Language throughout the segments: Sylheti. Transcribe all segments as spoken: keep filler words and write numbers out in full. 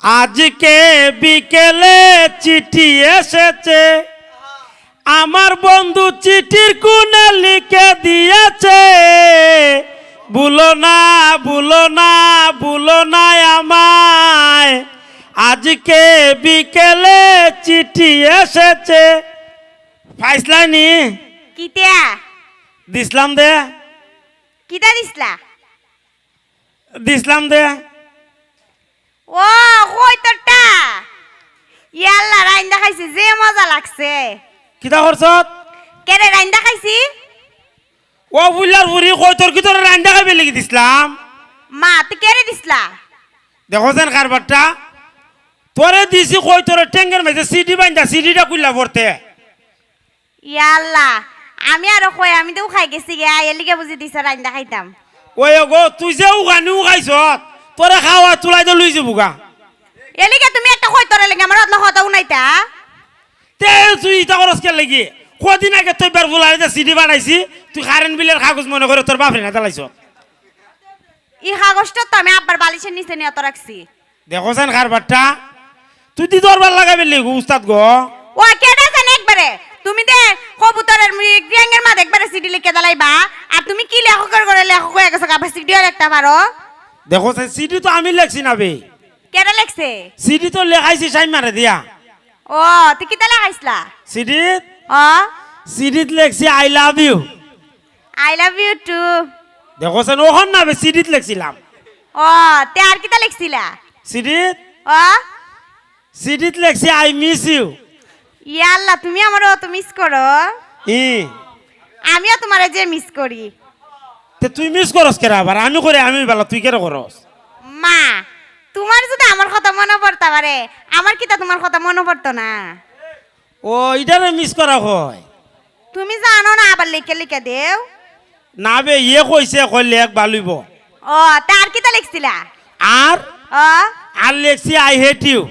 আজকে বিকেলে চিঠি এসেছে, আমার বন্ধু চিঠির কোণে লিখে দিয়েছে, "ভুলো না, ভুলো না, ভুলো না আমায়।" আজকে বিকেলে চিঠি এসেছে। পাইছলানি? কিতা? দিছলাম দে। কিতা দিছলা? দিছলাম দে। ও, কইতরটা। ইয়াল্লা, রাইন্দা খাইছি, যে মজা লাগছে। কিতা করছত? কেরে রাইন্দা খাইছি? ও বুইল্লার ফুরি, কইতর কিতা তোরে রাইন্দা খাইবার লাগি দিছলাম। মা, তুই কেরে দিছলা? দেখছনি কারবারটা? তোরে দিছি কইতরে টেঙ্গের মাঝে সিডি বাইন্দা, সিডিটা খুইল্লা পড়তে। ইয়াল্লা, আমি আরো কই, আমি তো উখাই গেছি গিয়া, এলিগে বুঝি দিছে রাইন্দা খাইতাম। ওই গো, তুই যে উখানি উখাইছত, তোরে খাওয়া তুলাই দে লই যাবো গা। এলিগে তুমি একটা কইতরে লাগি আমার অতলা কথা উনাইতা? তে তুই ইতা করস কিতার লাগি? কদিন আগে তুই বের ফুলারে যে সিডি বানাইছি, তুই কারেন্ট বিলের কাগজ মনে করে তোর বাপরে না দিলাইছত। ই কাগজটা তো আমি আব্বার বালিশের নিচে নিয়া তো রাখছি। দেখছনি কারবারটা? তুই দি দরবার লাগাইবার লাগি উস্তাদ গো। ও, কেডা জানে একবারে? তুমি দে কবুতরের মুই গ্রিয়াঙ্গের মাঝে একবারে সিডি লিখে দিলাইবা, আর তুমি কি লেখকের ঘরে লেখক হয়ে গেছো, আবার সিডিও লিখতা পারো? দেখছনি, সিডি তো আমি লেখছি না বে। কেডা লেখছে? সিডি তো লেখাইছি সাইমারে দিয়া। ও, তুই কিতা লেখাইছলা? সিডিত? ও। সিডিত লেখছি, "I love you।" I love you too। দেখছনি, ওখান না বে, সিডিত লেখছিলাম। ও, তে আর কিতা লেখছিলা? সিডিত? ও। সিডিত লেখছি, "I miss you।" ইয়াল্লা, তুমি আমারে অত মিস করো? ই। আমিও তোমারে যে মিস করি। তে তুই মিস করস কেরে আবার? আমি করি, আমি বালা, তুই কেরে করস? মা, তোমার যদি আমার কথা মনে পড়তা পারে, আমার কিতা তোমার কথা মনে পড়তো না? ও, ইটারে মিস করা কয়? তুমি জানো না, আবার লিখে লিখে দেও। না বে, ইয়ে কইছে, কইলে এক বালুইব। ও, তা আর কিতা লেখছিলা? আর? ও। আর লেখছি, "I hate you।"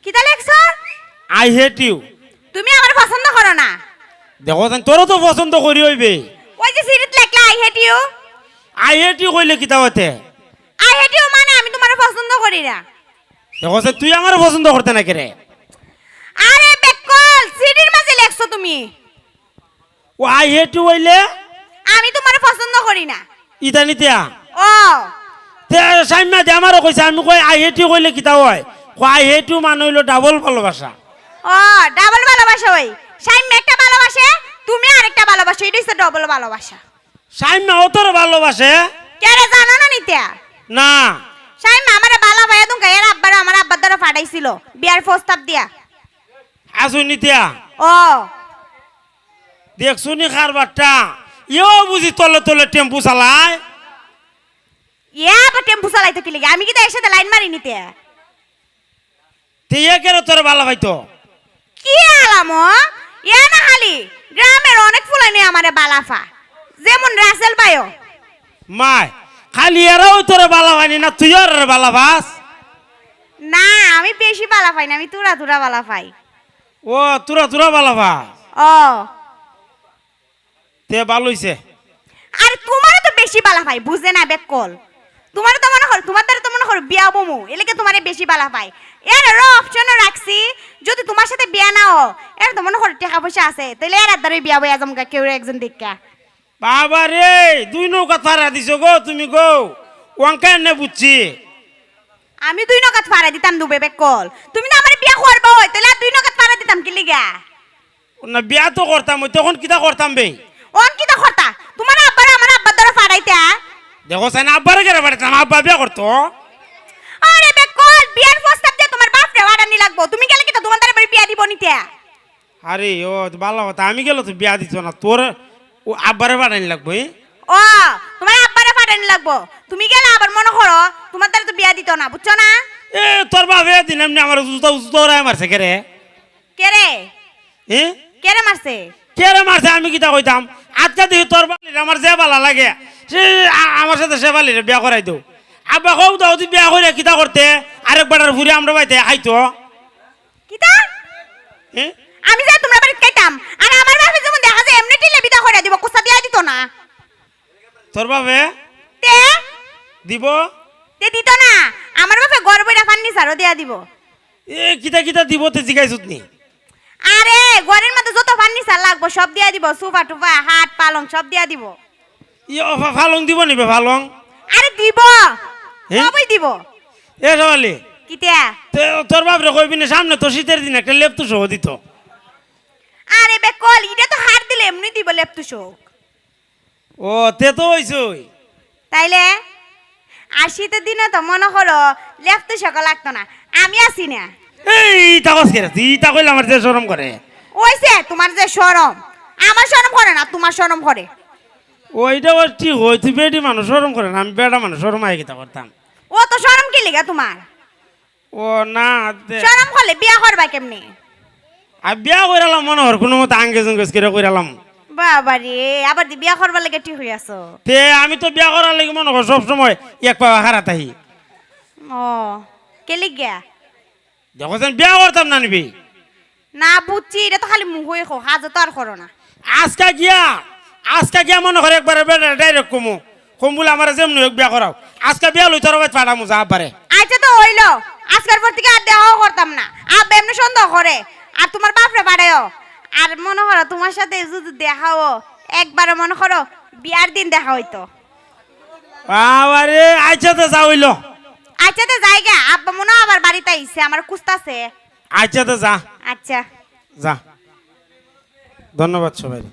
কিতা লেখছো? "I hate you।" তুমি আমারে পছন্দ করো না। দেখছনি, তোরে তো পছন্দ করি অইবে। ওই যে সিডিত লেখলা, "I hate you।" "I hate you" কইলে কিতা অইতে? "I hate you" মানে আমি তোমারে পছন্দ করি না। দেখছনি, তুই আমারে পছন্দ করতে না কেরে? আরে বেকল, সিডির মাঝে লেখছো তুমি। ও, "I hate you" অইলে? আমি তোমারে পছন্দ করি না। ইতা নিতিয়া? ও। তে সাইমা দে আমারও কইছে, আমি কই, "I hate you" কইলে কিতা অয়? কয়, "I hate you" মানে অইলো ডাবল ভালোবাসা। ও, ডাবল ভালোবাসা অয়। সাইমা একটা ভালোবাসে, তুমি আরেকটা ভালোবাসো, ইটা অইছে ডাবল ভালোবাসা। সাইমা অতরে ভালোবাসে? কেরে জানো না নিতিয়া? না। সাইমা আমারে বালা পাইয়া দুঙ্গা এর আব্বারে আমার আব্বার দ্বারা ফাটাইছিল, বিয়ার প্রস্তাব দিয়া। আসু নিতিয়া? ও। দেখছনি কারবারটা? ইও বুঝি তলে তলে টেম্পু চালায়? ইয়া, আবার টেম্পু চালাইতো কিলিগা? আমি কিতা এর সাথে লাইন মারি নিতে? তে ইয়ে কেরে তোরে বালা পাইতো? কি আলামো? ইয়া না খালি, গ্রামের অনেক ফুলাইনে আমারে বালা পা। যেমন রাসেল ভাইও। মাই, খালি এরাউ তোরে বালা পাইনি না, তুইও এরারে বালা পাস? না, আমি বেশি বালা পাই না, আমি তুরা তুরা বালা পাই। ও, তুরা তুরা বালা পাস? ও। তে ভালা অইছে। আর তোমারে তো বেশি বালা পাই, বুঝে না বেকল। তোমারে তো মনে করো, তোমার দ্বারা তো মনে করো বিয়া বমু, এলাকে তোমারে বেশি বালা পাই। এর আরো অপশনও রাখছি, যদি তোমার সাথে বিয়া না অয়, এর তো মনে করো টেকা পয়সা আছে, তাইলে এর দ্বারাই বিয়া বইয়া যামগা কেউ একজন দেখা। বাবা রে, দুই নৌকাত ফাড়া দিছো গো তুমি গো, ওয়াঙ্কা এনে বুঝছি। আমি দুই নৌকাত ফাড়া দিতাম দুবে বেকল, তুমি না আমারে বিয়া করবা অয়, তাইলে আর দুই নৌকাত ফাড়া দিতাম কিলিগা? না, বিয়া তো করতাম, অই তখন কিতা করতাম বে? অন কিতা করতা? তোমার আব্বারে আমার আব্বার দ্বারা ফাড়াইতা? দেখো চাই না, আব্বারে কেরে ফাড়াইতাম, আব্বা বিয়া করতো। আরে বেকল, বিয়ার প্রস্তাব দিয়া তোমার বাপরে ফাড়ানি লাগবো। তুমি গেলে কিতা তোমার দ্বারা বাড়ি বিয়া দিব নিতে? আরে, ও তো ভালা কথা, আমি গেলে তো বিয়া দিত না, তোর ও আব্বারে ফাড়ানি লাগবো, এ? ও, তোমার আব্বারে ফাড়ানি লাগবো। তুমি গেলে আবার মনে করো, তোমার দ্বারা তো বিয়া দিত না, বুঝছো না? এ, তোর বাপে দিন এমনি আমার জুতা, জুতা ওরাই মারছে কেরে? কেরে? এ? কেরে মারছে? কেরে মারছে আমি কিতা কইতাম? আজকে দেখি তোর বালির আমার যে বালা লাগে, সে আ-, আমার সাথে সে বালিরে বিয়া করাই দেও। আব্বা কও দাও, তুই বিয়া করিয়া কিতা করতে? আরেক বেটার ফুরি আমরা বাইতে খাইতো। কিতা? এ? আমি যাই তোমরা বাড়িত খাইতাম। আর আমার বাপে যেমন দেখা যায় এমনি টিলে বিয়া করিয়া দিব, কুস্তা দিয়া দিত না। তোর বাপে? তে? দিব? তে দিত না। আমার বাপে ঘর ফার্নিচারও দিয়া দিব। এ, কিতা কিতা দিব তে জিগাইছত নি? আরে, ঘরর মাঝে যত ফার্নিচার লাগবো সব দিয়া দিব, সোফা টোফা, খাট পালং সব দিয়া দিব। ই, ও, ফা-, ফালং দিব নি বে, ফালং? আরে দিব, হে? সবই দিব। এ, শেফালি। কিতা? তে, তোর বাপরে কইবি না, সামনে তো শীতর দিন একটা লেপ তোশক দিত। আরে বেকল, ইটা তো হার দিলে এমনি দিব লেপ তোশক। ও, তে তো অইছই। তাইলে? আর শীতর দিনে তো মনো করো লেপ তোশক লাগতো না, আমি আছি না। এই, ইতা কস কেরে? তুই ইতা কইলে আমার যে শরম করে। অইছে, তুমার যে শরম, আমার শরম করে না, তুমার শরম করে। ও, ইটা আবার ঠিক অয়, তুই বেটি মানুষ শরম করে না, আমি বেটা মানুষ শরম আয় কিতা করতাম। ও তো শরম কি লিগা তুমার? ও না, দে। শরম করলে বিয়া করবা কেমনে? আর বিয়া কইরালাম মনো কর, কুনুমতে আঙ্গেজ উঙ্গেজ করি কইরালাম। বাবা রে, আবার দি বিয়া করবার লাগি ঠিক অইয়া আছো? তে আমি তো বিয়া করার লাগি মনো কর সব সময় এক পাওয়া খাড়া থাকি। ও, কে লিগা? দেখো যেন বিয়া করতাম না নি বে। না বুঝছি, ইটা তো খালি মুখোই কও, কাজে তো আর করো না। আজকা গিয়া, আজকা গিয়া মনো কর একবারে বেটা direct কমু। কম বুলে আমারে যেমনে অউক বিয়া করাও। আজকা বিয়া লই তোর বাড়িত পাঠামু যা আব্বারে। আচ্ছা তো অইলো, আজকার পর থাকি আর দেখাও করতাম না। আব্বা এমনে সন্দেহ করে, আর তুমার বাপরে পাঠাইও। আর মনো করো তুমার সাথে যদি দেখা অয়, একবারে মনো করো বিয়ার দিন দেখা অইতো। বাবারে, আচ্ছা তো যা অইলো। আচ্ছা তো যাইগা, আব্বা মনো অয় আবার বাড়িত আইছে, আমারে খুজতাছে। আচ্ছা তো যা। আচ্ছা। যা। ধন্যবাদ সবাইরে।